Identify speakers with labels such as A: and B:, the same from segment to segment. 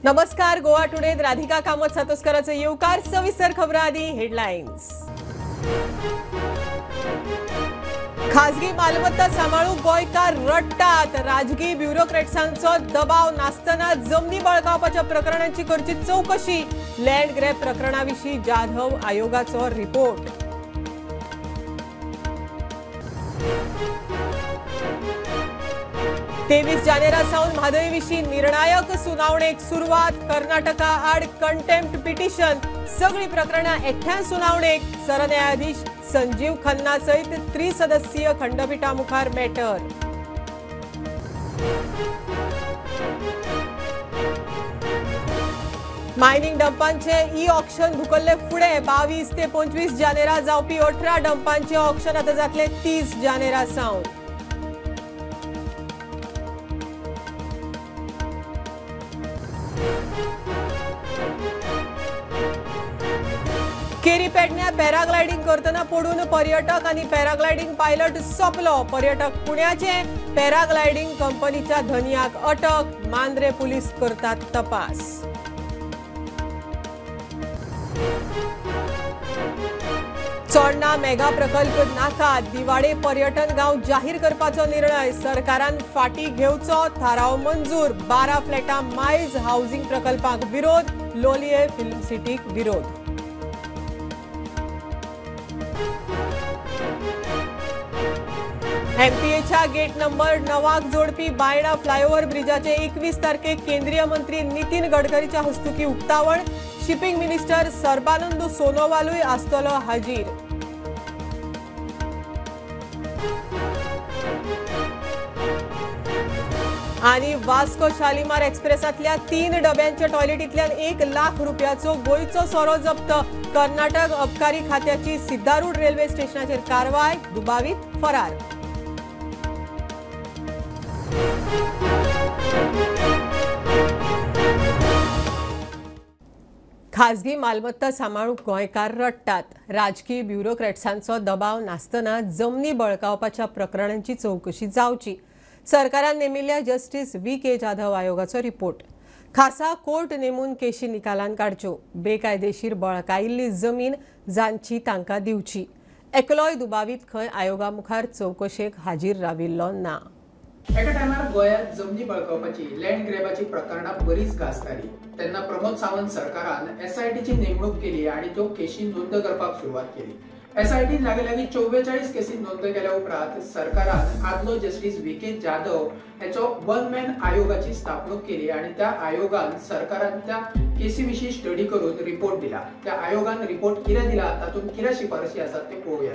A: नमस्कार, गोवा टुडे राधिका कामत सातोस्कराचं येवकार. सविस्तर खबरा आधी हेडलाइन्स. खाजगी मालमत्ता सांबाळूंक गोंयकार रडटात. राजकी ब्युरोक्रेट्सांचो दबाव नासतना जमनी बळकावपाच्या प्रकरणांची करची चौकशी. लँड ग्रॅब प्रकरणाविशीं जाधव आयोगाचो रिपोर्ट. तेवीस जानेरा सावन म्हादय विशीं निर्णायक सुनावणेक सुरवात. कर्नाटका आड कंटेम्प्ट पिटिशन. सगळी प्रकरणां एकठ्यान सुनावणेक. सरन्यायाधीश संजीव खन्ना सहित त्रिसदस्यीय खंडपीठा मुखार मॅटर. मायनिंग डंपांचे ई ऑक्शन धुकल्ले फुडें 22 ते 25 जानेरा जावपी 18 डंपांचे ऑक्शन आतां जातले 30 जानेरा सावन. केरी पेडण्या पॅराग्लायडिंग करतना पडून पर्यटक आनी पॅराग्लायडिंग पायलट सोंपलो. पर्यटक पुण्याचे, पॅराग्लायडिंग कंपनीच्या धनयाक अटक. मांद्रे पुलीस करतात तपास. चोडणा मेगा प्रकल्प नाका. दिवाडे पर्यटन गांव जाहीर करपाचो निर्णय सरकारान फाटी घेवचो. थाराव मंजूर. 12 फ्लॅटां मायज हावसिंग प्रकल्पाक विरोध. लोलये फिल्म सिटीक विरोध. एमपीएच्या गेट नंबर 9 जोडपी बायणा फ्लायओव्हर ब्रिजाचे 21 तारखेक केंद्रीय मंत्री नितीन गडकरीच्या हस्तुकी उक्तावण. शिपिंग मिनिस्टर सर्बानंद सोनोवालूय आसतलो हाजीर. आनी वास्को शालिमार एक्सप्रेसांतल्या 3 डब्यांच्या टॉयलेटींतल्यान 1 लाख रुपयाचो गोंयचो सोरो जप्त. कर्नाटक अबकारी खात्याची सिद्धारूढ रेल्वे स्टेशनाचेर कारवाय. दुबावीत फरार. खाजगी मालमत्ता सांबाळूंक गोंयकार रडटात. राजकी ब्युरोक्रॅट्सांचो दबाव नासतना जमनी बळकावपाच्या प्रकरणांची चौकशी जावची. सरकारान नेमिल्ल्या जस्टीस व्ही के जाधव आयोगाचो रिपोर्ट. खासा कोर्ट नेमून केशी निकालान काडच्यो. बेकायदेशीर बळकायिल्ली जमीन जांची तांकां दिवची. एकलोय दुबावीत खंय आयोगा मुखार चौकशेक हाजीर राविल्लो ना.
B: एका टायमार गोंयांत जमनी बळकावपाची, लँड ग्रॅबाची प्रकरणां बरीच गाजताली. तेन्ना प्रमोद सावंत सरकारान एसआयटीची नेमणूक केली आनी त्यो केशी नोंद करपाक सुरवात केली. एसआयटीन लागीं लागीं 44 केसी नोंद केल्या उपरांत सरकारान आदलो जस्टीस व्ही के जाधव हेचो वन मॅन आयोगाची स्थापणूक केली आनी त्या आयोगान सरकारान त्या केसी विशीं स्टडी करून रिपोर्ट दिला. त्या आयोगान रिपोर्ट कितें दिला, तातूंत कितें शिफारशी आसात ते पळोवया.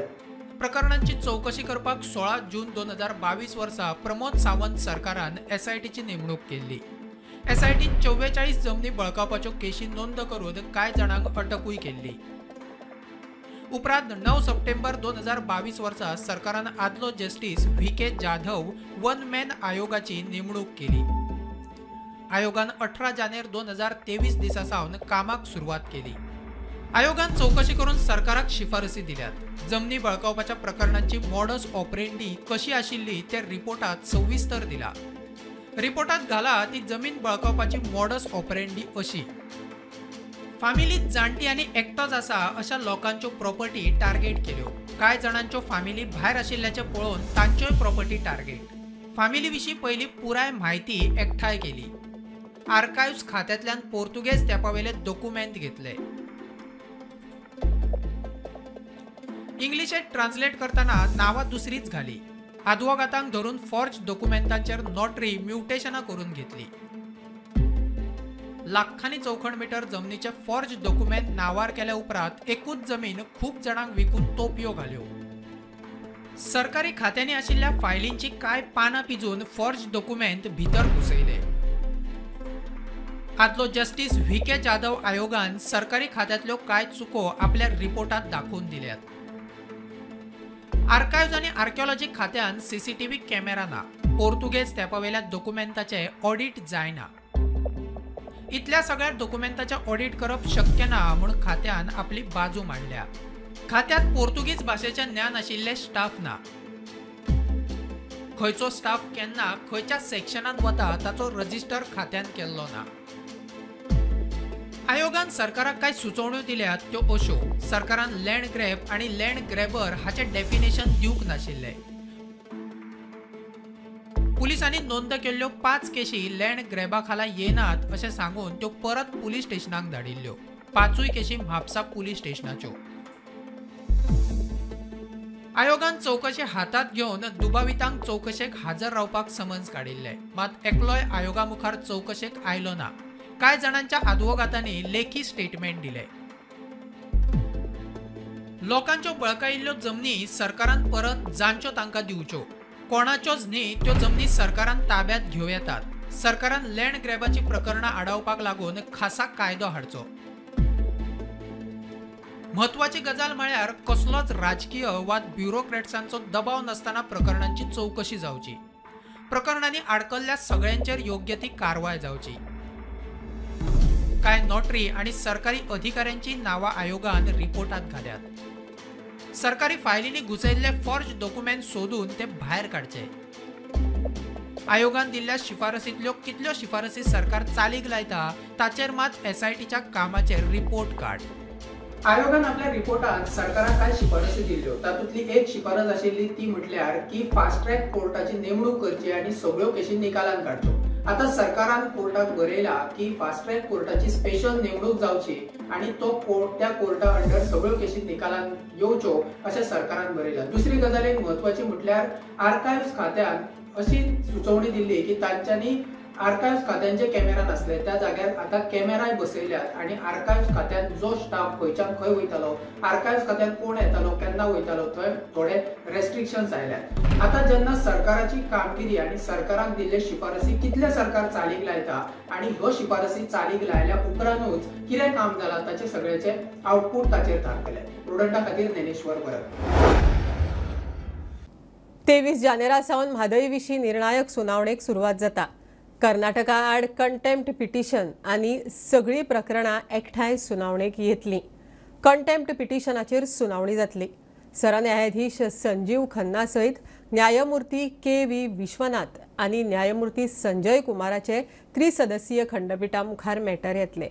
B: प्रकरणांची चौकशी करपाक 16 जून 2022 वर्सा प्रमोद सावंत सरकारान एसआयटीची नेमणूक केल्ली. एसआयटीन 44 जमनी बळकावपाच्यो केशी नोंद करून कांय जाणांक अटकूय केल्ली. उपरांत 9 सप्टेंबर 2022 वर्सा सरकारान आदलो justice V K Jadhav one man आयोगाची नेमणूक केली. आयोगान 18 जानेर 2023 दिसा सावन कामाक सुरवात केली. आयोगान चौकशी करून सरकाराक शिफारसी दिल्यात. जमनी बळकावपाच्या प्रकरणांची मॉडस ऑपरेंडी कशी आशिल्ली ते रिपोर्टात सविस्तर दिला. रिपोर्टात घाला ती जमीन बळकावपाची मॉडस ऑपरेंडी अशी: फामिलीत जाणटी आनी एकटोच आसा अशा लोकांच्यो प्रॉपर्टी टार्गेट केल्यो. कांय जाणांच्यो फामिली भायर आशिल्ल्याचें पळोवन तांच्योय प्रॉपर्टी टार्गेट. फामिली विशीं पयलीं पुराय म्हायती एकठांय केली. आर्कायव्स खात्यांतल्यान पोर्तुगेज तेंपावेले दोकुमेंत घेतले. इंग्लिशेत ट्रान्सलेट करतना नांवां दुसरीच घाली. आदवोगातांक धरून फॉर्ज दोकुमेंतांचेर नोटरी म्युटेशनां करून घेतली. लाखांनी चौखण मिटर जमनीचे फॉर्ज दोकुमेंत नांवार केल्या उपरांत एकूच जमीन खूब जाणांक विकून तोपयो घाल्यो. सरकारी खात्यांनी आशिल्ल्या फायलींची कांय पानां पिजून फॉर्ज दोकुमेंत भितर घुसयले. आदलो जस्टीस व्ही के जाधव आयोगान सरकारी खात्यांतल्यो कांय चुको आपल्या रिपोर्टांत दाखोवन दिल्यात. आर्कायव्ज आनी आर्किओलॉजी खात्यान सीसीटीव्ही कॅमेरा ना. पोर्तुगेज तेंपावेल्या दोकुमेंताचें ऑडिट जायना. इतल्या सगळ्या दोकुमेंताचें ऑडिट करप शक्य ना म्हूण खात्यान आपली बाजू मांडल्या. खात्यात पोर्तुगीज भाशेचें ज्ञान आशिल्ले स्टाफ ना. खंयचो स्टाफ केन्ना खंयच्या सेक्शनांत वता ताचो रजिस्टर खात्यान केल्लो ना. आयोगान सरकाराक कांय सुचोवण्यो दिल्यात त्यो अश्यो. सरकारान लँड ग्रॅब आनी लँड ग्रॅबर हाचें डेफिनेशन दिवंक नाशिल्लें. पुलिसांनी नोंद केल्ल्यो 5 केशी लँड ग्रॅबा खाला येनात अशें सांगून त्यो परत पुलीस स्टेशनाक धाडिल्ल्यो. 5 केशी म्हापसा पुलीस स्टेशनाच्यो. आयोगान चवकशी हातांत घेवन दुबावितांक चवकशेक हाजर रावपाक समन्स काडिल्ले. मात एकलोय आयोगा मुखार चवकशेक आयलो ना. कांय जाणांच्या आदवोगातांनी लेखी स्टेटमेंट दिले. लोकांच्यो बळकायिल्ल्यो जमनी सरकारान परत जांच्यो तांकां दिवच्यो, कोणाच्योच न्ही त्यो जमनी सरकारान ताब्यात घेवं येतात. सरकारान लँड ग्रॅबाची प्रकरणां आडावपाक लागून खासा कायदो हाडचो. म्हत्वाची गजाल म्हळ्यार कसलोच राजकीय वा ब्युरोक्रॅट्सांचो दबाव नासतना प्रकरणांची चवकशी जावची. प्रकरणांनी आडकल्ल्या सगळ्यांचेर योग्य ती कारवाय जावची. कांय नोटरी आनी सरकारी अधिकाऱ्यांची नांवां आयोगान रिपोर्टांत घाल्यात. सरकारी फायलींनी घुसयल्ले फॉर्ज डॉक्युमेंट सोदून ते भायर काडचे. आयोगान दिल्ल्या शिफारसींतल्यो कितल्यो शिफारसी सरकार चालीक लायता ताचेर मात एसआयटीच्या कामाचेर रिपोर्ट कार्ड. आयोगान आपल्या रिपोर्टांत सरकाराक कांय शिफारसी दिल्ल्यो. तातूंतली एक शिफारस आशिल्ली ती म्हटल्यार की फास्ट ट्रॅक कोर्टाची नेमणूक करची आनी सगळ्यो केशी निकालान काडच्यो. आतां सरकारान कोर्टाक बरयला की फास्ट ट्रॅक कोर्टाची स्पेशल नेमणूक जावची आनी तो कोर्ट त्या कोर्टा अंडर सगळ्यो केशी निकालान येवच्यो अशें सरकारान बरयला. दुसरी गजाल एक म्हत्वाची म्हटल्यार आर्कायव्स खात्यान अशी सुचोवणी दिल्ली की तांच्यांनी आर्कायव्स खात्यांचे कॅमेरा नासले त्या जाग्यार आतां कॅमेराय बसयल्यात आनी आर्कायव्स खात्यान जो स्टाफ खंयच्यान खंय वयतालो, आर्कायव्स खात्यान कोण येतालो, केन्ना वयतालो, थंय थोडे रेस्ट्रिक्शन्स आयल्यात. आतां जेन्ना सरकाराची कामगिरी आनी सरकाराक दिल्ले शिफारसी कितले सरकार चालीक लायता आनी ह्यो शिफारसी चालीक लायल्या उपरांतूच कितें काम जालां ताचें सगळ्याचें आवटपूट ताचेर थारतलें. प्रुडंटा खातीर ज्ञानेश्वर परब.
A: 23 जानेरा सावन म्हादय विशीं निर्णायक सुनावणेक सुरवात जाता. कर्नाटका आड कंटेम्प्ट पिटिशन आनी सगळीं प्रकरणां एकठांय सुनावणेक येतलीं. कंटेम्प्ट पिटिशनाचेर सुनावणी जातली. सरन्यायाधीश संजीव खन्ना सयत न्यायमूर्ती के.व्ही. विश्वनाथ आनी न्यायमूर्ती संजय कुमाराचे त्रिसदस्यीय खंडपिठा मुखार मॅटर येतले.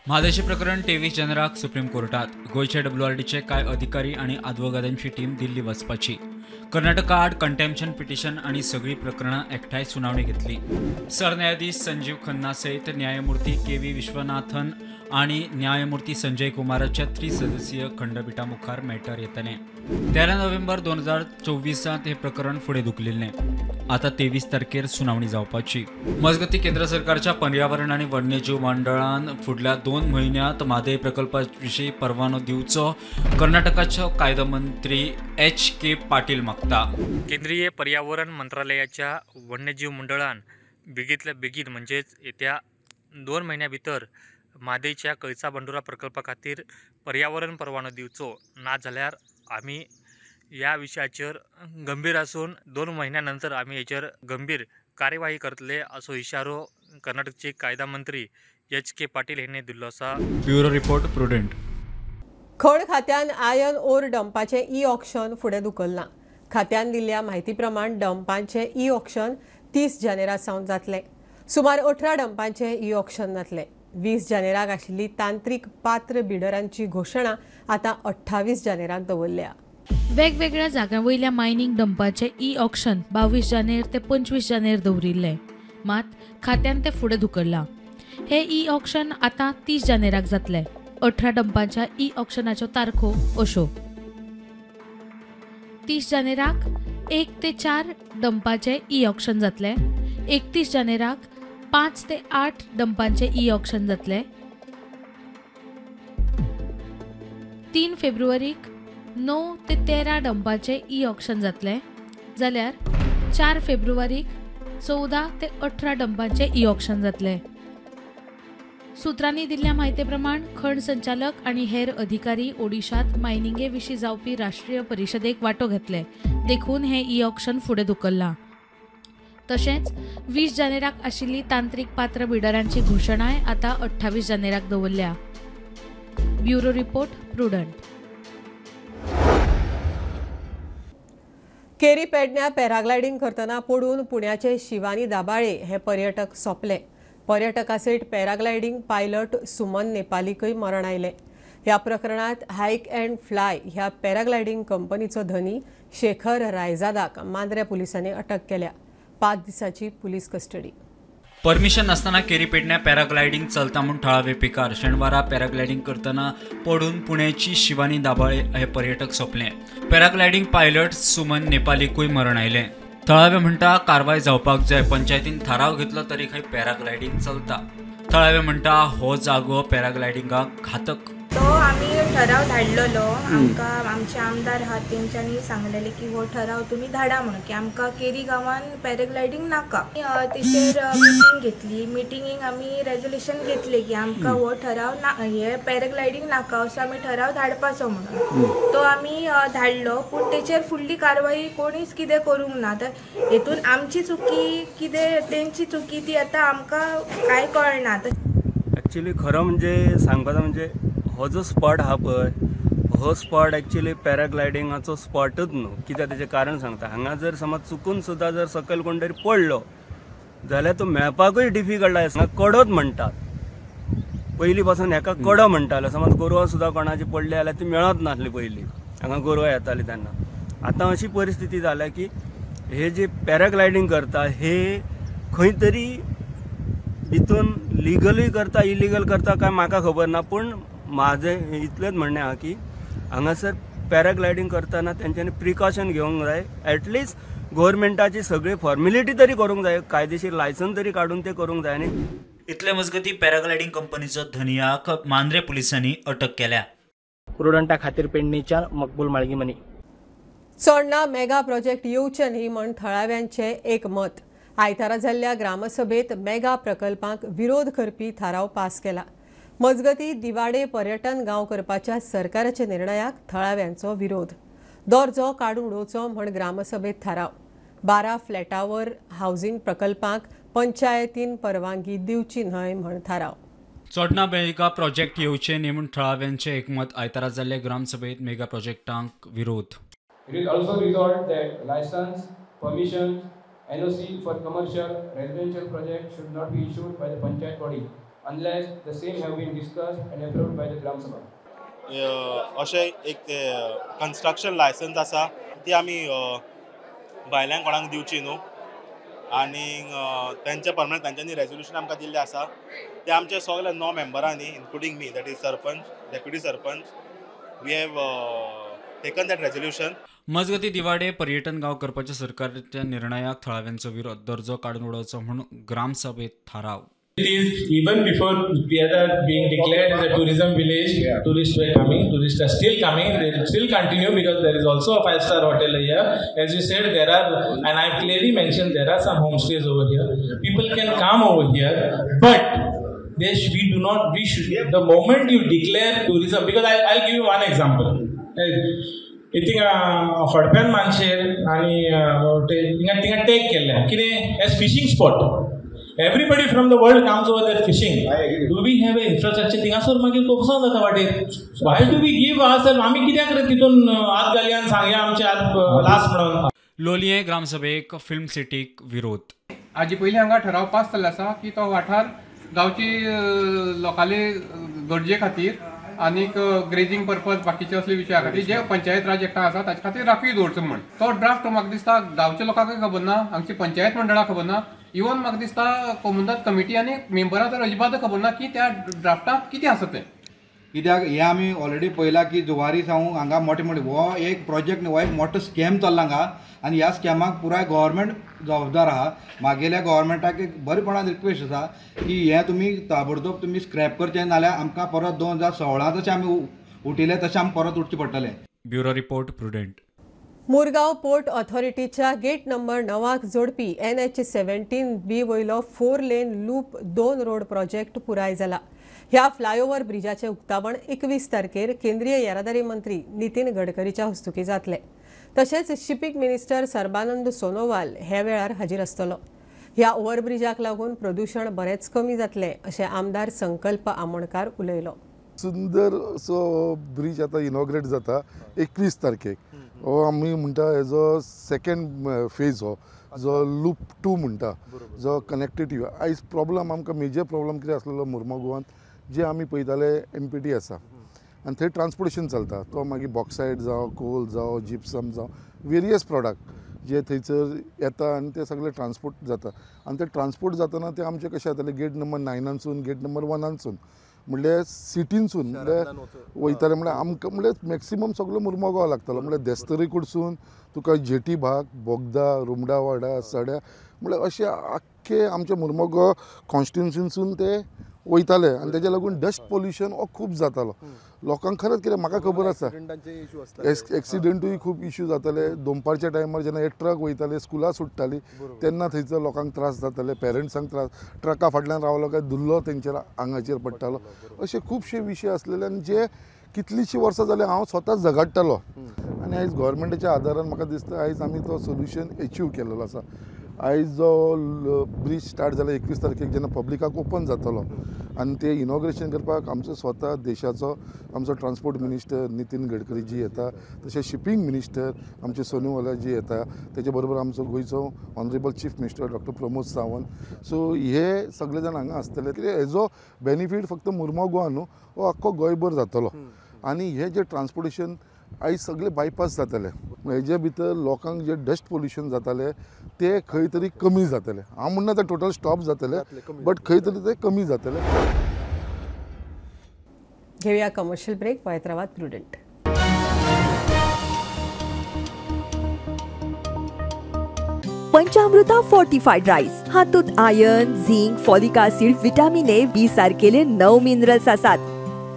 C: म्हादयचें प्रकरण 23 जानेराक सुप्रीम कोर्टात. गोंयच्या डब्ल्यूआरडीचे कांय अधिकारी आनी आदवोगादांची टीम दिल्ली वचपाची. कर्नाटका आड कंटेम्पशन पिटिशन आनी सगळीं प्रकरणां एकठांय सुनावणी घेतली. सरन्यायाधीश संजीव खन्ना सयत न्यायमूर्ती के.व्ही. विश्वनाथन आनी न्यायमूर्ती संजय कुमाराच्या त्रिसदस्यीय खंडपिठा मुखार मॅटर येतलें. 13 नोव्हेंबर 2024 हें प्रकरण फुडें धुकलिल्लें. आतां 23 तारखेर सुनावणी जावपाची. मजगतीं केंद्र सरकारच्या पर्यावरण आनी वन्यजीव मंडळान फुडल्या 2 म्हयन्यांत म्हादय प्रकल्पा विशीं परवानो दिवचो कर्नाटकाचो कायदो मंत्री एच.के. पाटील मागता.
D: केंद्रीय पर्यावरण मंत्रालयाच्या वन्यजीव मंडळान बेगीतल्या बेगीन म्हणजेच येत्या 2 म्हयन्या भितर म्हादयच्या कळसा बंडुरा प्रकल्पा खातीर पर्यावरण परवानो दिवचो, ना जाल्यार आमी ह्या विशयाचेर गंभीर आसून 2 म्हयन्या नंतर आमी हेचेर गंभीर कार्यवाही करतले असो इशारो कर्नाटकचे कायदा मंत्री एच.के. पाटील यांनी दिल्लो आसा.
C: Bureau report, Prudent.
A: खण खात्यान आयर्न ओर डंपाचें ई ऑक्शन फुडें धुकल्लां. खात्यान दिल्ल्या म्हायती प्रमाण डंपांचें ई ऑक्शन 30 जानेरा सावन जातलें. सुमार 18 डंपांचें ई ऑक्शन जातलें. 20 जानेराक आशिल्ली तांत्रीक पात्र बिडरांची घोशणा आतां 28 जानेराक दवरल्या.
E: वेगवेगळ्या जाग्यां वयल्या मायनींग डंपाचें ई ऑक्शन 22 जानेर ते 25 जानेर दवरिल्लें, मात खात्यान तें फुडें धुकल्लां. हें ई ऑक्शन आतां 30 जानेराक जातलें. 18 डंपांच्या ई ऑक्शनाच्यो तारखो अश्यो: 30 जानेराक 1 ते 4 डंपाचें ई ऑक्शन जातलें. 31 जानेराक 5 ते 8 डंपांचें ई ऑक्शन जातलें. 3 फेब्रुवारीक 9 ते 13 डंपाचें ई ऑक्शन जातलें, जाल्यार 4 फेब्रुवारीक 14 ते 18 डंपांचें ई ऑक्शन जातलें. सूत्रांनी दिल्ल्या म्हायती प्रमाण खण संचालक आनी हेर अधिकारी ओडिशांत मायनिंगे विशीं जावपी राष्ट्रीय परिशदेक वांटो घेतले, देखून हें ई ऑक्शन फुडें धुकल्लां. तशेंच 20 जानेराक आशिल्ली तांत्रीक पात्र बिडरांची घोशणाय आतां 28 जानेराक दवरल्या. Bureau report, Prudent.
A: केरी पेडण्या पॅराग्लायडींग करतना पडून पुण्याचे शिवानी दाबाळे हे पर्यटक सोंपले. पर्यटका सयत पॅराग्लायडींग पायलट सुमन नेपालीकय मरण आयलें. ह्या प्रकरणांत हायक अँड फ्लाय ह्या पॅराग्लायडींग कंपनीचो धनी शेखर रायजादाक मांद्र्या पुलिसांनी अटक केल्या. 5 दिसांची पुलीस कस्टडी.
C: परमिशन नासतना केरी पेडण्या पॅराग्लायडींग चलता म्हूण थळावे पिकार. शेनवारा पॅराग्लायडींग करतना पडून पुण्याची शिवानी दाबाळे हे पर्यटक सोंपले. पॅराग्लायडींग पायलट सुमन नेपालीकूय मरण आयलें. थळावे म्हणटा कारवाय जावपाक जाय. पंचायतीन थाराव घेतलो तरी खंय पॅराग्लायडींग चलता. थळावे म्हणटा हो जागो पॅराग्लायडिंगाक घातक.
F: तो आमी ठराव धाडलेलो आमकां आमचे आमदार आहात तेंच्यांनी सांगलेले की हो ठराव तुमी धाडा म्हणून की आमकां केरी गांवान पॅराग्लायडींग नाका. तेचेर मिटींग घेतली. मिटिंगेक आमी रेजोल्युशन घेतले की आमकां हो ठराव ना, हे पॅराग्लायडींग नाका असो आमी ठराव धाडपाचो म्हणून. तो आमी धाडलो, पूण तेचेर फुडली कारवाई कोणीच कितें करूंक ना. तर हेतून आमची चुकी कितें तेंची चुकी ती आतां आमकां कांय कळना.
G: एक्चुअली खरो म्हणजे सांगपाचो म्हणजे हो जो स्पॉट आहा पळय हो स्पॉट एक्चुअली पॅराग्लायडिंगाचो स्पॉटच न्हू. कित्याक तेचें कारण सांगता, हांगा जर समज चुकून सुद्दां जर सकयल कोण तरी पडलो जाल्यार तो मेळपाकूय डिफिकल्ट आसा. कडोच म्हणटात पयलीं पासून, हेका कडो म्हणटाले. समज गोरवां सुद्दां कोणाची पडली जाल्यार ती मेळत नासली पयलीं, हांगा गोरवां येतालीं तेन्ना. आतां अशी परिस्थिती जाल्या की हे जे पॅराग्लायडींग करता हे खंय तरी भितून लिगलूय करता इलिगल करता काय म्हाका खबर ना, पूण म्हाजें इतलेंच म्हणणें आहा की हांगासर पॅराग्लायडींग करतना तेंच्यांनी प्रिकॉशन घेवंक जाय. एटलिस्ट गोवोरमेंटाची सगळी फॉर्मेलिटी तरी करूंक जाय, कायदेशीर लायसन्स तरी काडून ते करूंक जाय. आनी
C: इतले मजगती पॅराग्लायडींग कंपनीचो धनयाक मांद्रे पुलिसांनी अटक केल्या.
H: प्रुडंटा खातीर पेडणेच्या मकबूल माळगीमनी.
A: चोडणा मेगा प्रोजेक्ट येवचे न्ही म्हण थळाव्यांचें एक मत. आयतारा जाल्ल्या ग्रामसभेत मेगा प्रकल्पांक विरोध करपी थाराव पास केला. मजगती दिवाडे पर्यटन गांव करपाच्या सरकाराच्या निर्णयाक थळाव्यांचो विरोध. दर्जो काडून उडोवचो म्हण ग्रामसभेत थाराव. 12 फ्लॅटावर हावसिंग प्रकल्पांक पंचायतीन परवानगी दिवची न्हय म्हण थाराव.
C: चोडणा मेगा प्रोजेक्ट येवचे न्ही म्हूण थळाव्यांचें एकमत. आयतारा जाल्ले ग्रामसभेत मेगा प्रोजेक्टांक विरोध.
I: It is also resolved that license, permissions, NOC for commercial, residential projects should not be issued by the panchayat body unless the same have been discussed and approved by the Gram Sabha.
J: अशें एक construction licence आसा ती आमी भायल्यान कोणाक दिवची न्हू आनी तेंच्या प्रमाणे तांच्यांनी रेजोल्युशन आमकां दिल्लें आसा ते आमचे सगळे 9 मेंबरांनी including me, that is sarpanch, deputy sarpanch, we have taken that resolution.
C: मजगती दिवाडे पर्यटन गांव करपाच्या सरकारच्या निर्णयाक थळाव्यांचो विरोध. दर्जो काडून उडोवचो म्हूण ग्रामसभेत थाराव.
K: It is even before Piedra being declared as a tourism village, yeah. Tourists were coming, tourists are still coming, they will still continue because there is also a 5-star hotel here. As you said, there are, and I have clearly mentioned, there are some homestays over here. People can come over here, but they we do not, we should, the moment you declare tourism, because I'll give you one example. थिंगा फडप्यान मानशेर आनी थिंगा थिंगा tag केल्लें कितें as fishing spot. Everybody from the world comes over there fishing. Do we have a infrastructure? थिंगासर मागीर कोपसांव जाता वाटेर. Why do we give ourselves? आमी कित्याक रे तितून हात घालया आनी सांगया आमचे हात लास्ट म्हणून.
C: लोलयें ग्रामसभेक फिल्म सिटीक विरोध.
L: हाजे पयलीं हांगा ठराव पास जाल्लो आसा की तो वाठार गांवची लोकांले गरजे खातीर आनीक ग्रेजींग पर्पज बाकीचे असले विशया खातीर जे पंचायत राज एक्टा आसा ताचे खातीर राखीव दवरचो म्हण. तो ड्राफ्ट म्हाका दिसता गांवच्या लोकांकूय खबर ना, हांगची पंचायत मंडळाक खबर ना, इवन म्हाका दिसता कोमुनिदाद कमिटी आनी मेंबरां तर अजिबात खबर ना की त्या ड्राफ्टाक कितें आसा तें.
M: कित्याक हें आमी ऑलरेडी पळयलां की जुवारी सावन हांगा मोठे मोठे हो एक प्रोजेक्ट न्हू, हो एक मोठो स्कॅम चल्ला हांगा आनी ह्या स्कॅमाक पुराय गव्हर्मेंट जबाबदार आहा. मागेल्या गव्हर्मेंटाक एक बरेपणान रिक्वेस्ट आसा की हें तुमी ताबडतोब तुमी स्क्रॅप करचें, नाल्यार आमकां परत 2016 जशें आमी उठिल्ले तशें आमी परत उठचें पडटलें.
C: Bureau report, Prudent.
A: Murgaon port ऑथॉरिटीच्या gate number 9 जोडपी NH 17B वयलो 4 लेन लूप 2 रोड प्रोजेक्ट पुराय जाला. ह्या फ्लायओव्हर ब्रिजाचें उक्तावण 21 तारखेर केंद्रीय येरादारी मंत्री नितीन गडकरीच्या हस्तुकीं जातलें. तशेंच शिपींग मिनिस्टर सर्बानंद सोनोवाल ह्या वेळार हाजीर आसतलो. ह्या ओव्हरब्रिजाक लागून प्रदूशण बरेंच कमी जातलें अशें आमदार संकल्प आमोणकार उलयलो.
N: सुंदर असो ब्रिज आतां इनॉग्रेट जाता 21 तारखेक. हो आमी म्हणटा हेजो सेकंड फेज हो जो लूप 2 म्हणटा जो कनेक्टिविटी. आयज प्रॉब्लम आमकां मेजर प्रॉब्लम कितें आसलेलो मुर्मोगांवांत जे आमी पळयताले MPT आसा आनी थंय ट्रान्सपोर्टेशन चलता, तो मागीर बॉक्सायड जावं, कोल जावं, जिप्सम जावं, वेरियस प्रोडक्ट जे थंयसर येता आनी ते सगळे ट्रान्सपोर्ट जाता. आनी ते ट्रान्सपोर्ट जातना ते आमचे कशें जाताले गेट नंबर 9 गेट नंबर 1 म्हणल्यार सिटीनसून म्हणल्यार वयताले. म्हणल्यार आमकां म्हणल्यार मॅक्सिमम सगळो मुर्मोगांव लागतालो, म्हणल्यार देस्तरी कडसून तुका जेटी भाग, बोगदा, रुमडावाडा, सड्या, म्हणल्यार अशे आख्खे आमच्या मुर्मोगांव कॉन्स्टिट्युन्सीनसून ते वयताले आनी तेज्या लागून डस्ट पोल्युशन हो खूब जातालो लोकांक. खरेंच कितें म्हाका खबर आसा एक्सिडंटूय खूब इश्यू जाताले. दनपारच्या टायमार जेन्ना हे ट्रक वयताले, स्कुलां सुट्टाली तेन्ना थंयसर लोकांक त्रास जाताले, पेरंट्सांक त्रास, ट्रका फाटल्यान रावलो काय धुल्लो तेंचेर आंगाचेर पडटालो. अशे खुबशे विशय आसलेले आनी जे कितलींशीं वर्सां जालीं हांव स्वता झगडटालो आनी आयज गोवोरमेंटाच्या आदारान म्हाका दिसता आयज आमी तो सोल्युशन एचीव केल्लो आसा. आयज जो ब्रीज स्टार्ट जाला 21 तारखेक जेन्ना पब्लिकाक ओपन जातलो आनी ते इनॉग्रेशन करपाक आमचो स्वता देशाचो आमचो ट्रान्सपोर्ट मिनिस्टर नितीन गडकरी जी येता, तशें शिपींग मिनिस्टर आमचे सोनोवाला जी येता, तेजे बरोबर आमचो गोंयचो honourable chief minister doctor Pramod Sawant. So हे सगळे जाण हांगा आसतले. कित्याक हेजो बेनिफीट फक्त मुर्मोगांव न्हू, हो आख्खो गोंयभर जातलो. आनी हे जे ट्रान्सपोर्टेशन आयज सगळे बायपास जातले, हेजे भितर लोकांक जे डस्ट पोल्युशन जाताले ते खंय तरी कमी जातले. हांव म्हणना ते टोटल स्टॉप जातले, बट खंय तरी ते कमी जातले.
A: घेऊया कमर्शियल ब्रेक. पळयत रावात प्रुडंट.
O: पंचामृता फोर्टिफाईड राईस हातूंत iron, zinc, folic acid, vitamin A, B सारकेले 9 मिनरल्स आसात.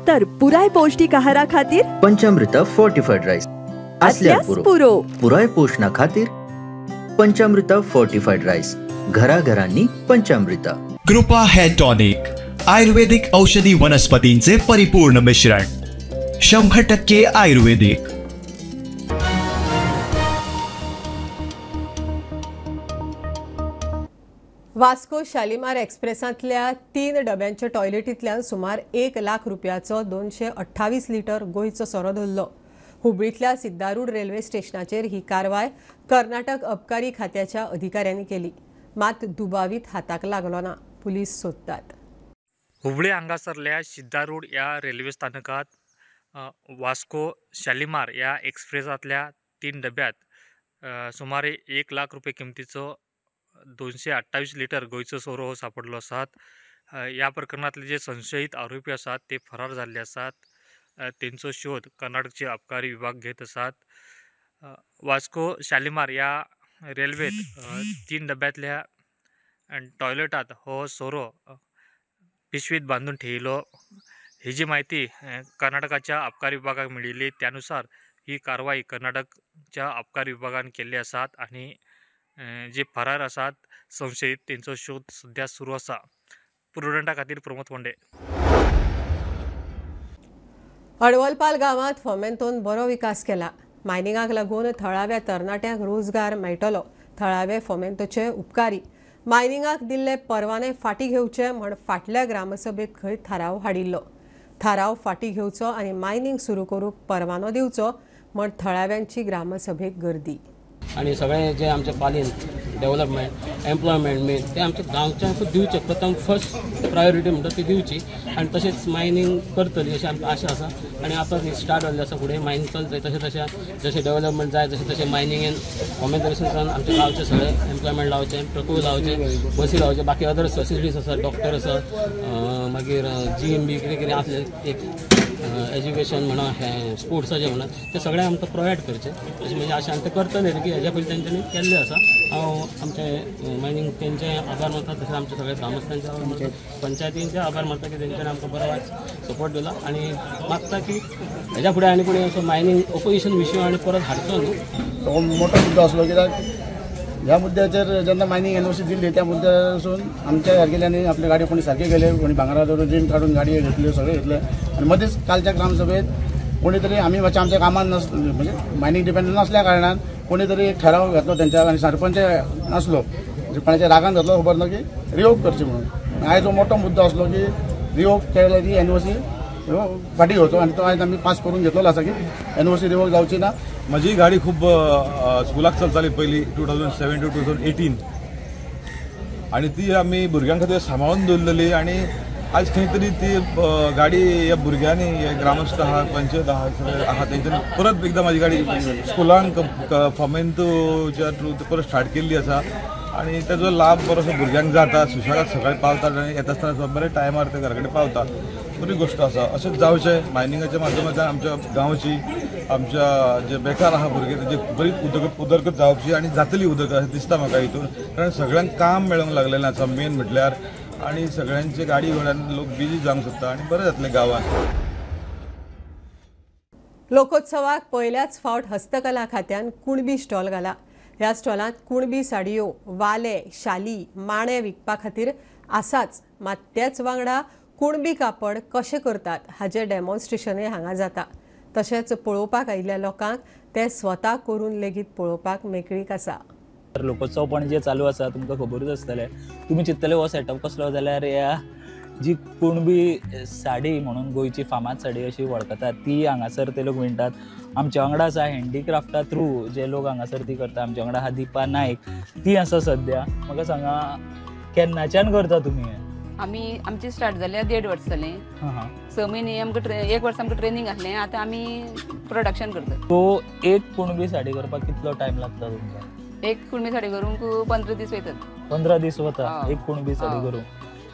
O: तर पुराय पौष्टिक आहारा खातीर
P: पंचामृता फोर्टिफाईड राईस असल्यास पुरो. पुराय पोषणा खातीर पंचामृता फोर्टिफाईड राईस, घराघरांनी पंचामृता.
Q: कृपा हेअर टॉनिक, आयुर्वेदिक औषधी वनस्पतींचे परिपूर्ण मिश्रण, 100% आयुर्वेदिक.
A: वास्को शालिमार एक्सप्रेसांतल्या 3 डब्यांच्या टॉयलेटींतल्यान सुमार 1 लाख रुपयाचो 228 लिटर गोंयचो सोरो धरलो. हुबळींतल्या सिद्धारूढ रेल्वे स्टेशनाचेर ही कारवाय कर्नाटक अबकारी खात्याच्या अधिकाऱ्यांनी केली. मात दुबावीत हाताक लागलो ना. पुलीस सोदतात.
D: हुबळी हांगासरल्या सिद्धारूढ ह्या रेल्वे स्थानकात वास्को शालिमार ह्या एक्सप्रेसांतल्या 3 डब्यांत सुमारे 1 लाख रुपये किमतीचो 228 लिटर गोंयचो सोरो हो सापडलो आसात. ह्या प्रकरणांतले जे संशयित आरोपी आसात ते फरार जाल्ले आसात. तेंचो शोध कर्नाटकचे अबकारी विभाग घेत आसात. वास्को शालिमार ह्या रेल्वेत 3 डब्यांतल्या टॉयलेटात हो सोरो पिशवीत बांदून ठेयलो. ही जी म्हायती कर्नाटकाच्या अबकारी विभागाक मेळिल्ली त्यानुसार ही कारवाई कर्नाटकच्या अबकारी विभागान केल्ली आसात आनी जे फरार आसात संशयित तेंचो शोध सध्या सुरू आसा. प्रुडंटा खातीर प्रमोद फोंडे.
A: अडवलपाल गांवांत फोमेंतोन बरो विकास केला. मायनिंगाक लागून थळाव्या तरणाट्यांक रोजगार मेळटलो. थळावे फोमेंतोचे उपकारी. मायनिंगाक दिल्ले परवाने फाटीं घेवचे म्हण फाटल्या ग्रामसभेत खंय थाराव हाडिल्लो. थाराव फाटीं घेवचो आनी मायनिंग सुरू करूंक परवानो दिवचो म्हण थळाव्यांची ग्रामसभेक गर्दी.
R: आनी सगळें जे आमचे पालीन डेव्हलपमेंट, एम्प्लॉयमेंट मेन ते आमच्या गांवच्यांक दिवचें, प्रथम फर्स्ट प्रायोरिटी म्हणटा ती दिवची आनी तशेंच मायनींग करतली अशी आमकां आशा आसा. आनी आतां स्टार्ट जाल्लें आसा, फुडें मायनींग चलतलें. तशें तशें जशें डेव्हलपमेंट जाय तशें तशें मायनिंगेन कॉमेंट्रेशन आमच्या गांवचें सगळें एम्प्लॉयमेंट लावचें, ट्रकूय लावचें, बसी लावचें, बाकी अदर फेसिलिटीज आसा, डॉक्टर आसा, मागीर जीम बी कितें कितें आसलें, एक एज्युकेशन म्हणा, हें स्पोर्ट्साचें म्हणा, तें सगळें आमकां प्रोवायड करचें अशें म्हणजे आशा. आनी तें करतलें की हेज्या पयलीं तेंच्यांनी केल्लें आसा. हांव आमचे मायनींग तेंचे आभार मानता, तशेंच आमचे सगळे ग्रामस्थांचे आभार मानता, पंचायतींचे आभार मानता की तेंच्यांनी आमकां बरो सपोर्ट दिला. आनी मागता की हेज्या फुडें आनी कोणी असो मायनींग ओपोजिशन विशय आनी परत हाडचो न्हू.
S: तो मोठो मुद्दो आसलो कित्याक ह्या मुद्द्याचेर जेन्ना मायनींग एनओसी दिल्ली त्या मुद्द्यासून आमच्या सारकेल्यांनी आपली गाडी कोणी सारकी गेले, कोणी भांगरा धरून रीण काडून गाडयो घेतल्यो, सगळें घेतलें. आनी मदींच कालच्या ग्रामसभेत कोणी तरी आमी मातशें आमच्या कामान नास म्हणजे मायनींग डिपेंडंट नासल्या कारणान कोणी तरी एक ठराव घातलो तेंच्या आनी सरपंच नासलो म्हणजे कोणाच्या रागान घातलो खबर ना की रिवोक करची म्हणून. आयज हो मोठो मुद्दो आसलो की रिवोक केले की एनओसी फाटीं घेवचो आनी तो आयज आमी पास करून घेतलेलो आसा की एनओसी रिवोक जावची ना.
T: म्हजी गाडी खूब स्कुलाक चलताली पयलीं 2007 to 2018 आनी ती आमी भुरग्यां खातीर सांबाळून दवरलेली आनी आज खंय तरी ती गाडी ह्या भुरग्यांनी, हे ग्रामस्थ आहा, पंचायत आहा, सगळे आहा, तेंच्यांनी परत एकदां म्हाजी गाडी स्कुलांक फोमेंतूच्या थ्रू परत स्टार्ट केल्ली आसा आनी तेजो लाभ बरोसो भुरग्यांक जाता. सुशेगाद सकाळी पावतात आनी येता आसतना बरे टायमार ते घरा कडेन पावता. बरी गोश्ट आसा. अशेंच जावचें मायनिंगाच्या माध्यमांतल्यान आमच्या गांवची, आमच्या जे बेकार आहा भुरगे तेजी बरी उदरगत जावची आनी जातली उदरगत अशें दिसता म्हाका हितून, कारण सगळ्यांक काम मेळूंक लागलेलें आसा मेन म्हटल्यार आनी सगळ्यांचे गाडी घोड्यान लोक बिजी जावंक सोदता आनी बरें जातलें गांवांत.
A: लोकोत्सवाक पयल्याच फावट हस्तकला खात्यान कुणबी स्टॉल घाला. ह्या स्टॉलांत कुणबी साडयो, वाले, शाली, माणे विकपा खातीर आसाच, मात त्याच वांगडा कुणबी कापड कशें करतात हाजें डेमॉन्स्ट्रेशनय हांगा जाता. तशेंच पळोवपाक आयिल्ल्या लोकांक ते स्वता करून लेगीत पळोवपाक मेकळीक आसा.
U: लोकोत्सव पणजे चालू आसा, तुमकां खबरूच आसतलें. तुमी चिंततले हो सेटअप कसलो जाल्यार ह्या जी कुणबी साडी म्हणून गोंयची फामाद साडी अशी वळखतात ती हांगासर ते लोक विणटात. आमच्या वांगडा आसा हँडीक्राफ्टा थ्रू जे लोक हांगासर ती करता. आमच्या वांगडा आहा दीपा नायक, ती आसा सद्या. म्हाका सांगा, केन्नाच्यान करता तुमी हें?
V: आमी आमची स्टार्ट जाल्या 1.5 वर्स जालें. 6 म्हयने आमकां 1 वर्स आमकां ट्रेनींग आसलें. आतां आमी प्रोडक्शन करतात.
U: सो एक कुणबी साडी करपाक कितलो टायम लागता तुमकां?
V: एक कुणबी साडी करूंक 15 दीस वयतात.
U: 15 दीस वता एक कुणबी साडी करूंक.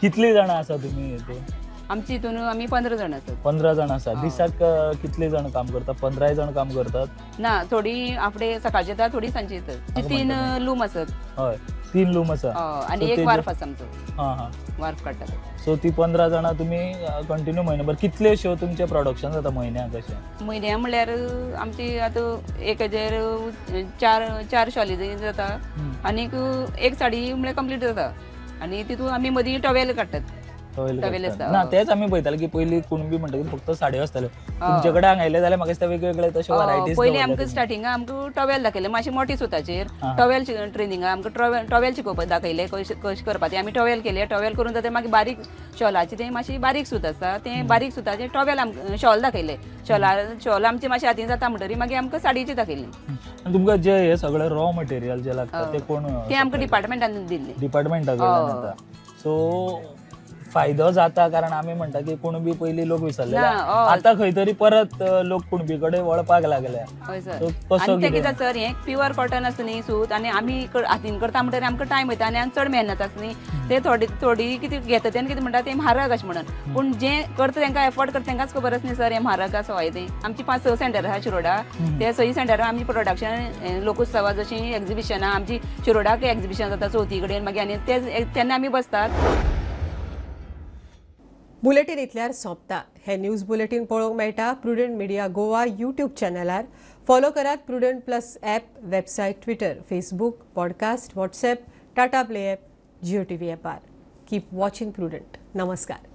U: कितली जाणां आसा तुमी हितून?
V: आमची हितून आमी 15 जाण आसात.
U: 15 जाण आसा. दिसाक कितले जाण काम करतात? 15 जाण काम करतात
V: ना, थोडी आपडे सकाळचे येतात, थोडी सांजची येतात. 3 लूम आसत.
U: हय, 3 लूम आसा
V: आनी एक वार्फ आसा आमचो.
U: हां हां,
V: वार्फ काडटात.
U: सो ती 15 जाणां तुमी कंटिन्यू म्हयनोभर. कितले शो तुमचे प्रोडक्शन जाता म्हयन्याक अशें?
V: म्हयन्या म्हणल्यार आमची आतां 1000 4 शॉली जाता आनीक एक साडी म्हणल्यार कंप्लीट जाता. आनी तितून आमी मदीं टॉवेल काडटात.
U: ना, तेच आमी पळयताले की पयलीं कुणबी म्हणटकीर फक्त साडयो आसताल्यो. तुमचे कडेन हांगा आयले जाल्यार म्हाका दिसता वेगवेगळे तशे वरायटीज.
V: पयलीं आमकां स्टार्टिंगा आमकां टॉवेल दाखयलें, मातशें मोटी सुताचेर टॉवेल ट्रेनिंगा आमकां टॉवेल शिकोवपाक दाखयलें कशें करपाचें. आमी टॉवेल केलें. टॉवेल करून जाता मागीर बारीक शॉलाचें तें मातशें बारीक सूत आसता, तें बारीक सुताचें टॉवेल आमकां शॉल दाखयलें. शॉल आमचें मातशें हातीन जाता म्हणटकीर मागीर आमकां साडयेचें दाखयलें.
U: तुमकां जें हें सगळें रॉ मटेरियल जें लागता तें कोण?
V: तें आमकां डिपार्टमेंटान दिल्लें.
U: डिपार्टमेंटा कडल्यान येता. सो फायदो जाता, कारण आमी म्हणटा की कुणबी पयलीं लोक विसरले, आतां खंय तरी परत लोक कुणबी कडेन वळपाक लागल्या.
V: हय सर. आनी तें कितें सर, हें प्युअर कॉटन आसता न्ही सूत, आनी आमी हातीन करता म्हणटकीर आमकां टायम वयता आनी चड मेहनत आसता न्ही. ते थोडी थोडी कितें घेता तेन्ना कितें म्हणटा तें म्हारग अशें म्हणून, पूण जें करता तेंकां एफर्ट करता तेंकांच खबर आसा न्ही सर हें म्हारग आसा हय. तें आमची 5-6 सेंटर आसा शिरोडा. ते 6 सेंटरार आमची प्रोडक्शन लोकोत्सवा जशीं एग्जिबिशनां आमची शिरोडाक एग्जिबिशन जाता चवथी कडेन मागीर, आनी ते तेन्ना आमी बसतात.
A: बुलेटीन इतल्यार सोंपता. हे न्यूज बुलेटीन पळोवंक मेळटा प्रुडंट मिडिया गोवा यूट्यूब चॅनलार. फॉलो करात Prudent plus app, website, Twitter, Facebook, podcast, WhatsApp, Tata Play app, Jio TV ॲपार. Keep watching prudent. नमस्कार.